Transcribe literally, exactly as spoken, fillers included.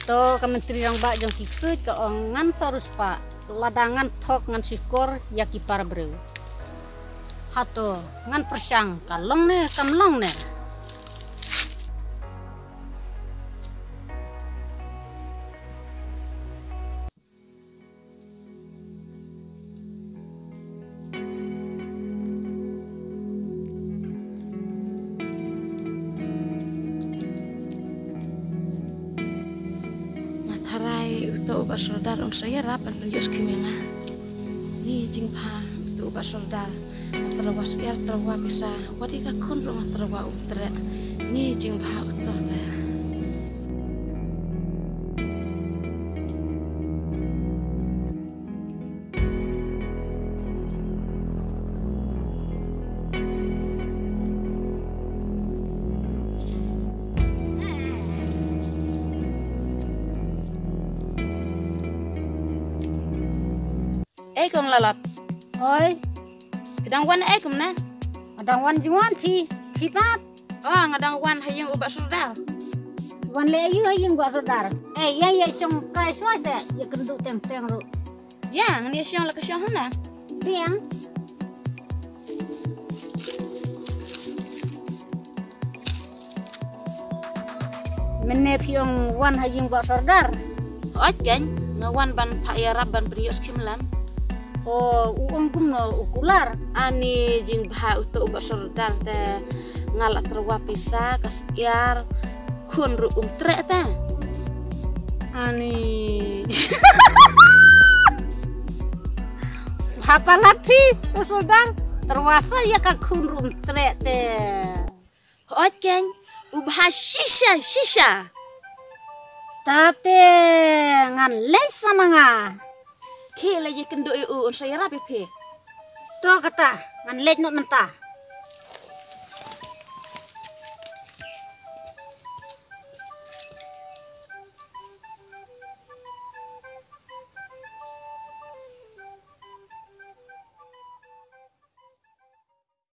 To ka Myntri Rangbah jong ki ksuid ka ong ngan sa riewspah, lada ngan thok ngan shukor ïa ki para briew. Hato ngan pyrshang ka long ne kam long ne? Nga tharai uto u Bah Sordar un sa ïarap ban pynïoh skim ïa nga. Ni jingbha uto u Bah Sordar. Nga tyrwa syiar tyrwa pisa, wat ïa ka khun ruh nga tyrwa um treh. Ni jingbha uto te. Ei kong Lalot. Oi. Phi dang wan ei kumne? Nga dang wan jingwan phi. Phi pat? Oh, nga dang wan ha ïing u Bah Sordar. Wan leh aïu ha ïing Bah Sordar? Eh, ïa ïa shong kai shuwa se, ïa kynduh teng teng ruh. Ïa, ngan ïa shong la ka shong hana. Biang. Mynne phi ong wan ha ïing Bah Sordar? Hooid keiñ, nga wan ban phah ïarap ban pynïoh skim lam. O, u ong kumno u kular? Ani jingbha uto u Bah Sordar te nga la tyrwa pisa ka syiar khun ruh um treh te. Ani. Hapa la phi u Sordar tyrwa sa ïa ka khun ruh um treh te. Hooid keiñ, u bha shisha, shisha. Tate ngan leit sa ma nga. Khie leit ïakynduh ïa u un sa ïarap ïa phi. To kata, ngan leit noh mynta.